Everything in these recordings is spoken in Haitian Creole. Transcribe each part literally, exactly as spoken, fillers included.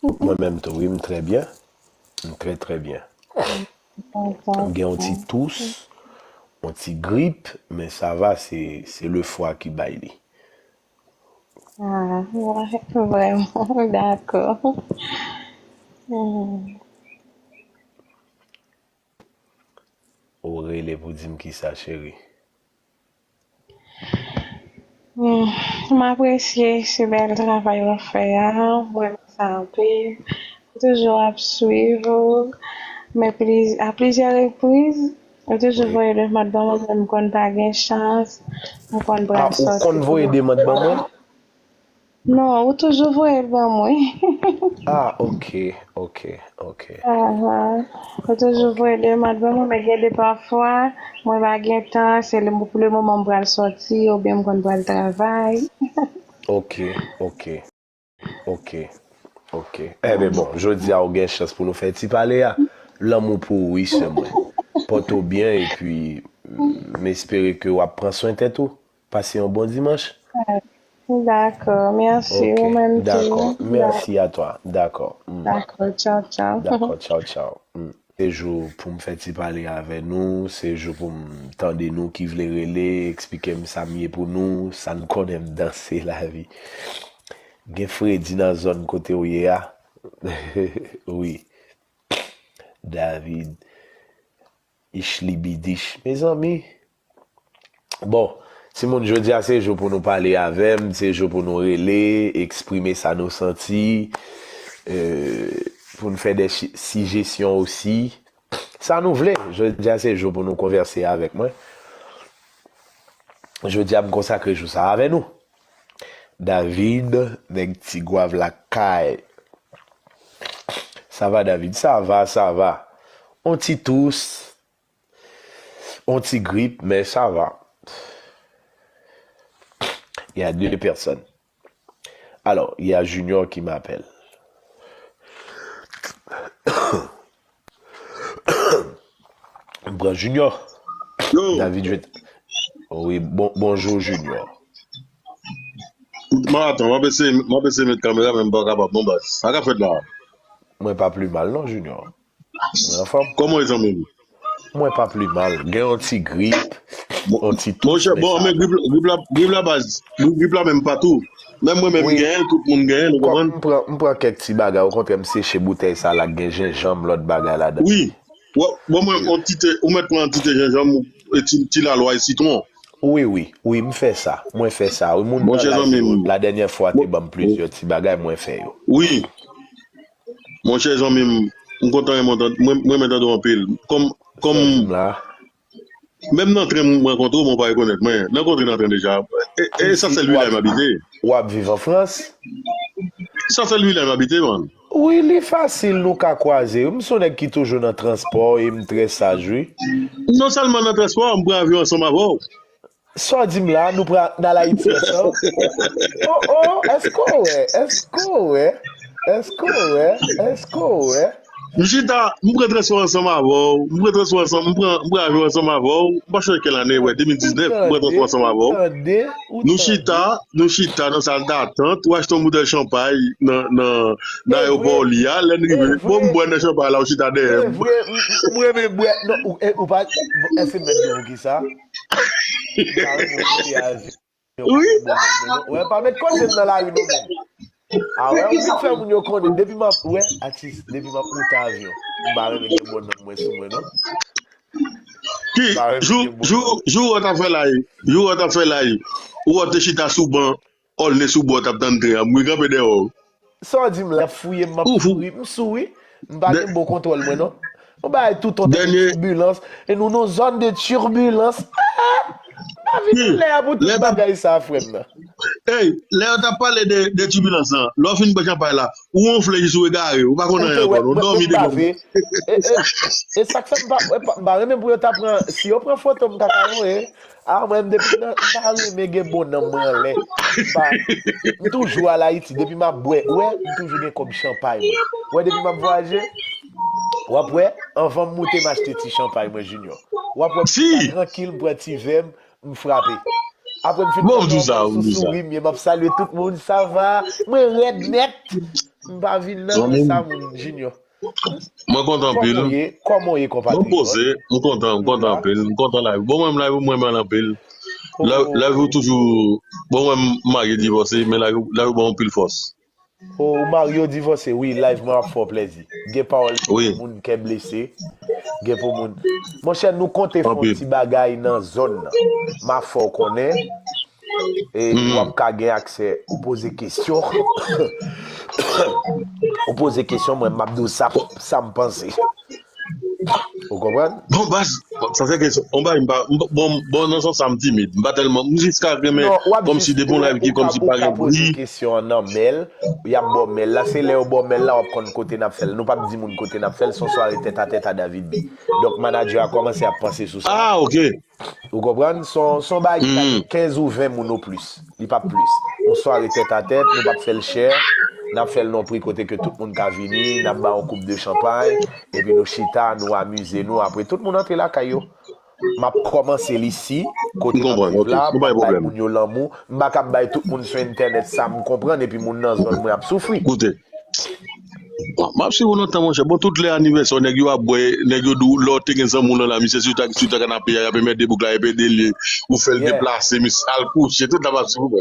Mwen menm tou, wi, m trè byen. M trè, trè byen. M gen yon ti tous, yon ti grip, men sa va, se, se le fwa ki bay li. Ah, vrèman, dakò. Hmm. Ou rele pou di m kisa, cheri? Hmm, m apresye se bèl travay w ap fè a, m renmen sa anpil. M toujou ap swiv ou, men pliz, a plizyè repriz, ou toujou voye demande ban mwen, men m konn pa gen chans, m konn pral sòti. Ah, ou konn voye demande ban mwen? Non, ou toujou voye l ban mwen. Ah, ok, ok, ok. Ahan. Ou toujou voye demande ban mwen, men gen de pafwa, mwen pa gen tan, se le, pou le moman m pral sòti, oubyen m konn pral travay. Ok, ok, ok, ok. Enben bon, jodi a ou gen chans pou nou fè ti pale a. Lanmou pou ou, wi, sè mwen. Pòte w byen, epi m espere ke w ap pran swen tèt ou. Pase yon bon dimanch. Dakò, mèsi, ou menm tou. Dakò, merci à toi. Dakò. Dakò, tchaw, tchaw. Dakò, tchaw, tchaw. Se jou pou m fè ti pale avè nou, se jou pou m tande nou ki vle rele, eksplike m sa m ye pou nou, sa n konnen m danse lavi. Gen fredi nan zòn kote w ye a. Wi. David. Ichlibidish. Mezanmi. Bon, timoun, jodi a se jou pou nou pale avè m, se jou pou nou rele, eksprime sa nou santi, euh, pou n fè de sijesyon osi. Sa nou vle, jodi a se jou pou nou konvèse avèk mwen. Jodi a m konsakre jou sa avè nou. David, nèg Tigwav lakay. Sa va, David? Sa va, sa va. On ti tous, on ti grip, men sa va. Il y a deux personnes. Alors, il y a Junior qui m'appelle. M pran Junior. David, je... Oui, bon, bonjour Junior. Maraton, m ap eseye, m ap eseye met kamera, men m pa kapab, non, baz. Sa k ap fèt la? Mwen pa pli mal, non, Junior. Mwen anfòm. Kòman w ye, zanmi m? Mwen pa pli mal. Gen yon ti grip, yon ti tous. Monchè, bon, men grip, grip la, grip la, baz. Grip la menm pa tou. Menm mwen menm, m genyen l, tout moun genyen l, ou konprann? M pran, m pran kèk ti bagay, okontrè, m seche boutèy sa la k gen jenjanm, lòt bagay ladan. Wi. Bon, mwen, yon ti te, ou mèt pran yon ti te jenjanm, ti, ti lalway, sitwon. Wi, wi, wi, m fè sa. Mwen fè sa. Wi, moun nan laj yo, la dènyè fwa te ban m plizyè ti bagay, mwen fè yo. Wi. Monchè zanmi m, m kontan renmen tande, mwen, mwen renmen tande w anpil. Kòm, kòm, menm nan tren m rankontre w, mwen pa rekonèt mwen. N rankontre nan tren deja. E, e Sasèl Vilay m abite. W ap viv an Frans? Sasèl Vilay m abite, man. Wi, li fasil nou ka kwaze wi. M se yon nèg ki toujou nan transpò e m trè saj wi. Non sèlman nan transpò, m pran avyon ansanm avè w. Sa w di m la, nou pral n al Ayiti ansanm? Oh oh, èske w wè? Èske w wè? Èske w wè? Èske w wè? M chita, m pran transpò ansanm avè w, m pran transpò ansanm, m pran, m pran avyon ansanm avè w, m pa chonje kèl ane, wè, de mil diznèf, m pran transpò ansanm avè w. Nou chita, nou chita nan sal datant, ou achte yon boutèy chanpay nan, nan, nan ayewopò w li a, lè n rive, bon, m bwè nan chanpay la, ou chita dèyè m. M renmen bwè, non, ou, ou pa, èske m mèt di w poukisa? M pa renmen moute avyon. Wi. Wè, pa met koze m nan lari non menm. A wè, ou vin fè moun yo konnen depi m ap, wè, atis, depi m ap moute avyon, m pa renmen gen bonnanm mwen sou mwen non. Ki jou, jou, jou ou t ap fè live, jou ou t ap fè live, ou wè w te chita sou ban, Aulnay sou bò, t ap tann tren an, m ri kanpe dèyè w. Sa w di m la, m ap fouye m, m ap kouri, m sou wi. M pa gen bon kontwòl mwen non. Yon bagay tout yon tibilans. E nou nan zòn de tibilans. Ah! M pa vin anlè a pou tout bagay sa, frè m nan. Ey, lè yo t ap pale de, de tibilans lan, lè w fin bwè chanpay la, ou wonfle jis ou egare, ou pa konn anyen ankò, ou dòmi devan. E sa k fè m pa, m pa renmen pou yo ta pran, si yo pran foto m, m ta ka voye. Ah, mwen menm depi nan, m pa renmen gen bonnanm mwen anlè. M pa, m toujou al Ayiti, depi m ap bwè, ou wè, m toujou gen kòb chanpay mwen. Ou wè, depi m ap vwayaje, w ap wè, anvan m moute m achte ti chanpay mwen, Junior. W ap wè m chita trankil, m pran ti vè m, m frape. Apre m fin pran yon bal sou souri m ye, m ap salye tout moun, sa va? Mwen rèd nèt. M pa vin nan sa, moun Junior. Mwen kontan anpil. Kòman w ye, kòman w ye, konpatriyòt? Mwen poze, m kontan, m kontan anpil. M kontan live. Bon, mwen menm live ou mwen renmen l anpil. Live ou toujou, bon, mwen m marye, divòse, men live ou ban m anpil fòs. O, ou marye, w divòse, wi, live mwen ap fè w plèzi. Gen pawòl ki fè moun kè blese. Gen pou moun. Monchè, nou konte fè yon ti bagay nan zòn nan. M a fè w konnen. E w ap ka gen aksè. Ou poze kesyon. Ou poze kesyon, mwen, m ap di w sa, sa m panse. Ou konprann? Bon, baz, sa se kesyon. Yon bagay, m pa, m pa- bon, bon, nan sans sa, m timid. M pa tèlman, m jis ka renmen, kòmsi depi yon live ki kòmsi pa gen bri. Kesyon an nan mèl, y ap ba w mèl la. Se lè yo ba w mèl la, w ap konn kote n ap fè l. Nou p ap di moun kote n ap fè l, se yon sware tèt a tèt a David B. Donk, manadjè a kòmanse ap panse sou sa. Ah, ok. Ou konprann? Se yon, se yon bagay ki ka gen kenz ou ven moun o plis. Li p ap plis. Yon sware tèt a tèt, nou p ap fè l chè. N ap fè l nan pri kote ke tout moun ka vini, n ap ba yon koup de chanpay, epi nou chita, nou amize nou. Apre, tout moun antre lakay yo. M ap kòmanse l isi, kote n ap viv la, m ap bay moun yo lanmou. M pa kab bay tout moun sou entènèt sa m konprann, epi moun nan zòn mwen ap soufri. Koute. Bon, m ap swiv ou lontan, monchè. Bon, tout lè anivèsè, nèg yo ap bwè, nèg yo di w, lè w te gen zanmi w lan la, misye sou ta, sou ta kanape a, y ap enmède boug la, y ap ede l, ou fè l deplase, misye al kouche, tout la m ap swiv ou, bro.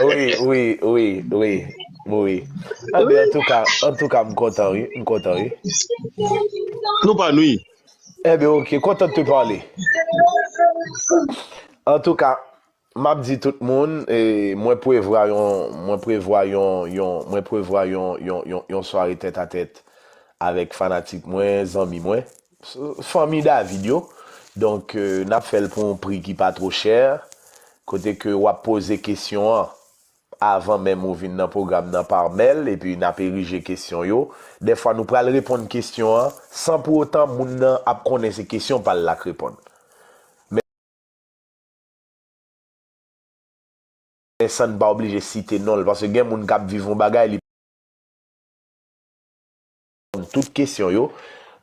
Wi, wi, wi, wi, wi. Anben, antouka, antouka, m kontan, wi, m kontan, wi. Nou pa nwi. Enben, ok, kontan de te pale. Antouka, m ap di tout moun, e, mwen prevwa yon, mwen prevwa yon, yon, mwen prevwa yon, yon, yon, yon sware tèt a tèt avèk fanatik mwen, zanmi mwen, s- fanmi David yo. Donk, e, n ap fè l pou yon pri ki pa two chè, kote ke w ap poze kesyon an avan menm ou vin nan pwogram nan pa mèl, epi n ap erije kesyon yo. Dèfwa, nou pral reponn kesyon an san pou otan moun nan ap konnen se kesyon pa l l ak reponn. Men san n pa oblije site non l, paske gen moun k ap viv yon bagay, li konn tout kesyon yo.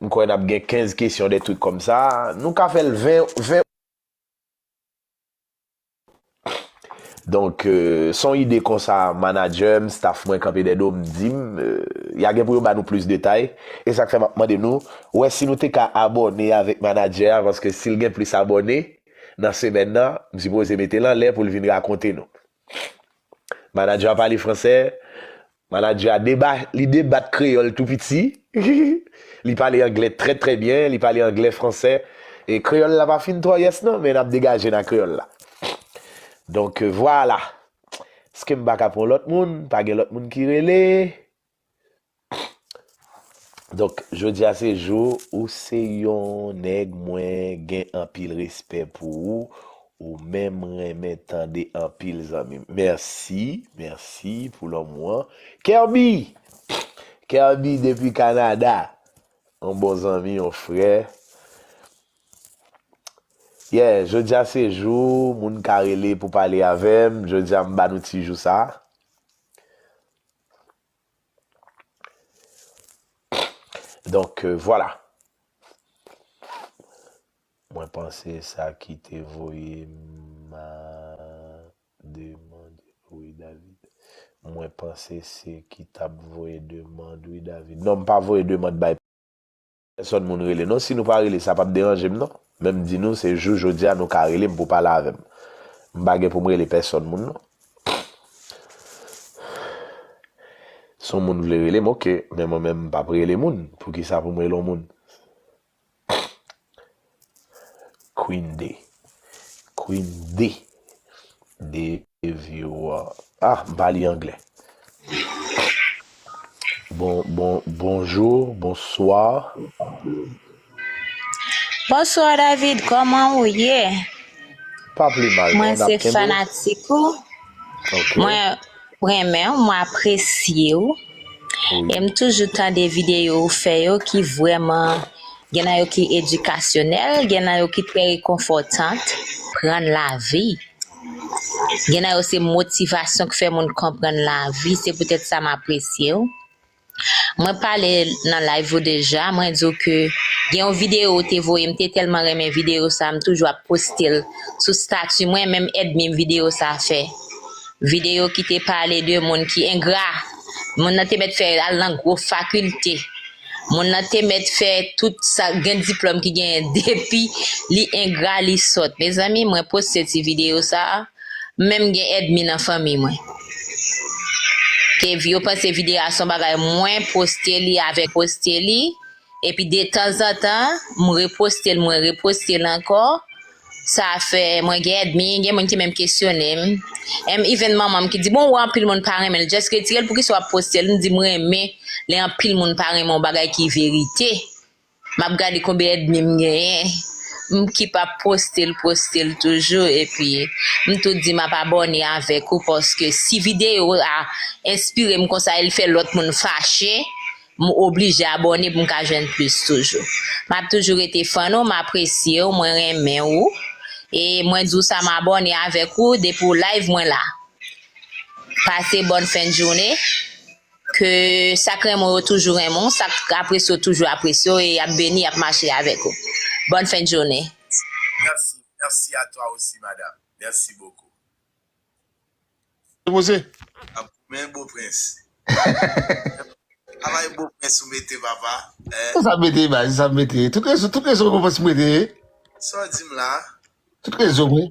M kwè n ap gen kenz kesyon, de trik kòmsa. Nou ka fè l ven, ven. Donk, e, se yon ide konsa, manadjè m, staff mwen kanpe dèyè do m, di m, e, y a gen pou yo ba nou plis detay. E sa k fè m ap mande nou, wè si nou te ka abòne avèk manadjè a, paske si l gen plis abòne, nan semèn nan, m sipoze mete l anlè pou l vin rakonte nou. Manadjè a pale fransè, manadjè a deba, li debat kreyòl tou piti. Li pale anglè trè, trè byen, li pale anglè, fransè. E kreyòl la pa fin twò yès non, men n ap degaje nan kreyòl la. Donk, e, vwala. Èske m pa ka pran lòt moun? Pa gen lòt moun ki rele? Donk, jodi a se jou ou se yon nèg mwen gen anpil respè pou ou, ou menm renmen tande anpil zanmi m. Mèsi, mèsi pou lanmou an. Kerby! Kerby depi Kanada. Yon bon zanmi, yon frè. Yeah, jodi a se jou moun ka rele pou pale avè m. Jodi a m ba nou ti jou sa. Donk, e, vwala. Mwen panse sa ki te voye m a demann, wi, David. Mwen panse se ki t ap voye demann, wi, David. Non, m pa voye demann bay pèsòn moun rele. Non, si nou pa rele, sa p ap deranje m, non. Men m di nou, se jou jodi a nou ka rele m pou pale avè m. M pa gen pou m rele pèsòn moun, non. Si yon moun vle rele m, ok. Men mwen menm, m p ap rele moun. Poukisa pou m rele yon moun? Queen D. Queen D. D viewer. Ah, m pa li anglè. Bon, bon, bonjou, bonswa. Bonswa, David, kòman ou ye? Pa pli mal, non, n ap kenbe. Mwen se fanatik ou. Ok. Mwen renmen w, mwen apresye w. Wi. E m toujou tande videyo ou fè yo ki vrèman, gen nan yo ki edikasyonèl, gen nan yo ki trè rekonfòtan, konprann lavi. Gen nan yo se motivasyon k fè moun konprann lavi, se poutèt sa m apresye w. Mwen pale nan live ou deja, mwen di w ke gen yon videyo ou te voye, m te tèlman renmen videyo sa, m toujou ap poste l sou stati mwen, menm èdmi m videyo sa fè. Videyo ki te pale de moun ki engra, Moun nan te mèt fè al nan gwo fakilte. Moun nan te mèt fè tout sa, gen diplòm ki genyen depi li engra, li sòt. Mezanmi, mwen poste ti videyo sa a, menm gen èdmi nan fanmi mwen. Ke yo panse videyo a se yon bagay mwen poste li avèk poste li, epi detanzantan, m reposte l, mwen reposte l ankò. Sa fè mwen gen èdmi, gen moun ki menm kesyone m. Em, even manman m ki di, "Bon, ou wè anpil moun pa renmen l, just retire l, poukisa w ap poste l?" M di, "M renmen lè anpil moun pa renmen yon bagay ki verite." M ap gade konbyen èdmi m genyen. M ki pa poste l, poste l toujou, epi m tou di m ap abòne avèk ou, paske si videyo a enspire m konsa, e l fè lòt moun fache, m oblije abòne pou m ka jwenn plis toujou. M ap toujou rete fan ou, m apresye w, mwen renmen ou. E mwen di w sa, m abòne avèk ou, depi w live, mwen la. Pase bòn fen de jounen. Ke sa k renmen w yo toujou renmen w, sa k apresye w toujou apresye w, e y ap beni, y ap mache avèk ou. Bòn fen de jounen. Merci. Merci à toi aussi, madame. Merci beaucoup. Poze. Ap goumen, Bo Prens. Travay Bo Prens ou mete, papa. Eh, Sa m mete, imaj, sa m mete. Tout rezo, tout rezo Bo Prens m mete. Sa w di m la? Tout rezo, wi.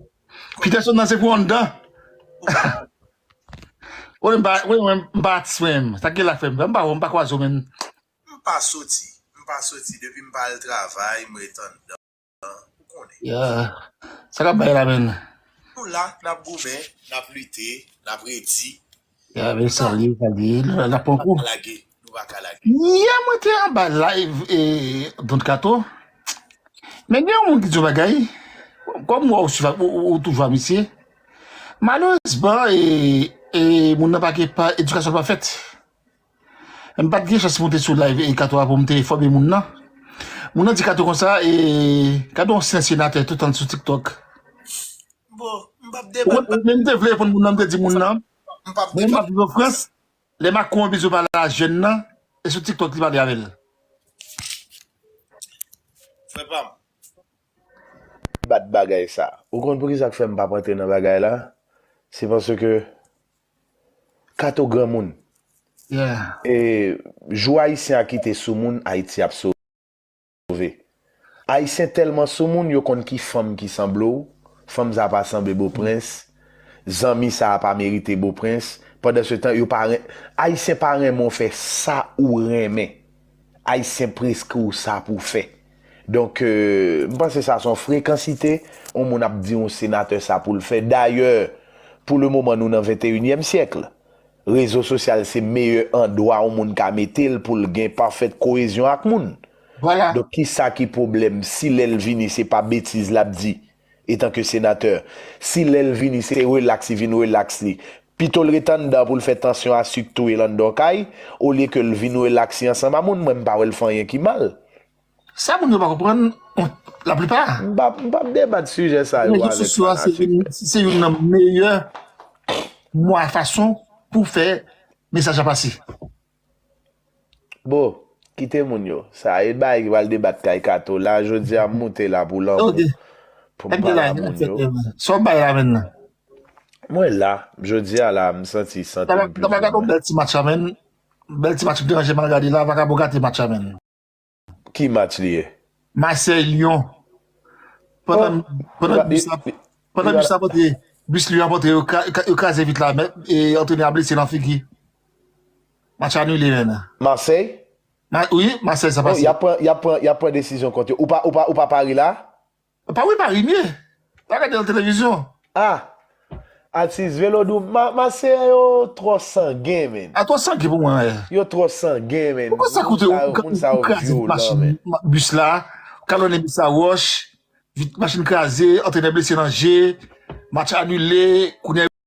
Peterson nan se pou anndan. Ou pa Wi, mwen, m pa atis mwen menm. Sa ki la fè m? M pa wè, m pa kwaze w menm. M pa soti. M pa soti. Depi m pa al travay, m ret anndan. Ou konnen. Ya. Sa k ap bay la menm? Nou la, n ap goumen, n ap lite, n ap redi. Ya, men sa li, sa li. La, la pran Nou kou. pa ka lage. Nou pa ka lage. Yè, mwen te anba live e Don Kato. Men gen yon moun ki di yon bagay. Kòm ou, ou, ou, ou toujou a misye. Malerezman, e, e moun nan pa gen pa, edikasyon l pa fèt. M pa t gen chans moute sou live e Kato a pou m te enfòme moun nan. Moun nan di Kato konsa, e, Kato yon ansyen senatè tout tan sou TikTok. Bon, m p ap debat. Men m te vle reponn moun nan, m te di moun nan, M p ap mwen m ap debat. viv an Frans, lè Macron bezwen pale a jèn nan, e sou TikTok li pale avè l. Frè pa m. Bat bagay sa. Ou konn poukisa k fè m p ap antre nan bagay la? Se paske Kato granmoun. Yeah. E jou Ayisyen a kite sou moun, Ayiti ap sove. Ayisyen tèlman sou moun, yo konn ki fanm ki sanble w. Fanm sa pa sanble Bo Prens. Zanmi sa pa merite Bo Prens. Pandan se tan, yo pa ren-, Ayisyen pa renmen w fè sa ou renmen. Ayisyen preskri w sa pou w fè. Donk, euh, m panse sa se yon frekansite, yon moun ap di yon senatè sa pou l fè. Dayè, pou le moman, nou nan venteyinyèm syèk. Rezo sosyal se meyè andwa yon moun ka mete l pou l gen pafèt koyezyon ak moun. Vwala. Donk, kisa ki pwoblèm si lè l vini, se pa betiz l ap di, etanke senatè? Si lè l vini, se relaks li vin relaks li, pito l ret anndan pou l fè tansyon a sik touye l anndan yon kay, olye ke l vin relaks li ansanm a moun, mwen m pa wè l fè anyen ki mal. Sa moun yo pa konprann, on, laplipa. M p ap, m p ap debat sijè sa yo Rezo avèk sosyo a se fanatik. youn, se youn nan meyè mwa fason pou fè mesaj la pase. Bon, kite moun yo. Sa e bagay ki pral debat kay Kato. La, jodi a, m moute la pou lanmou. Ok. Pou m M te pale la, a men, moun yo. sa w bay la menm nan. Mwen la, jodi a la, m santi sante Nan m nan bagay yon plis. Bèl ti match la menm. Bèl ti match m te ranje m al gade la, vakabon gate match la menm. Ki match li ye? Marseille, Lyon. Pandan, Oh, pandan li pa- bis la, li- pandan li bis la pote, bis Lyon pote, yo ka- ka- yo kraze vit la, men, e antrenè a blese nan figi. Match anile, menm. Marseille? Ma, wi, Marseille sa Oh, y pase. ap pran, y ap pran, y ap pran desizyon kont yo. Ou pa, ou pa, ou pa pare la? Pa wi, pa ri mye. Pa gade nan televizyon. Ah! Atis Velodou, ma, Marseille yo twò sangen, men. A twò sangen pou mwen, wè. Yo twò sangen, men. Poukwa sa koute Moun sa yo, ou, moun sa yo ou kraze vyolan, machin, men. Ma- bis la, ou kalonnen bis la wòch, vit machin kraze, antrenè blese nan je, match anile, kounye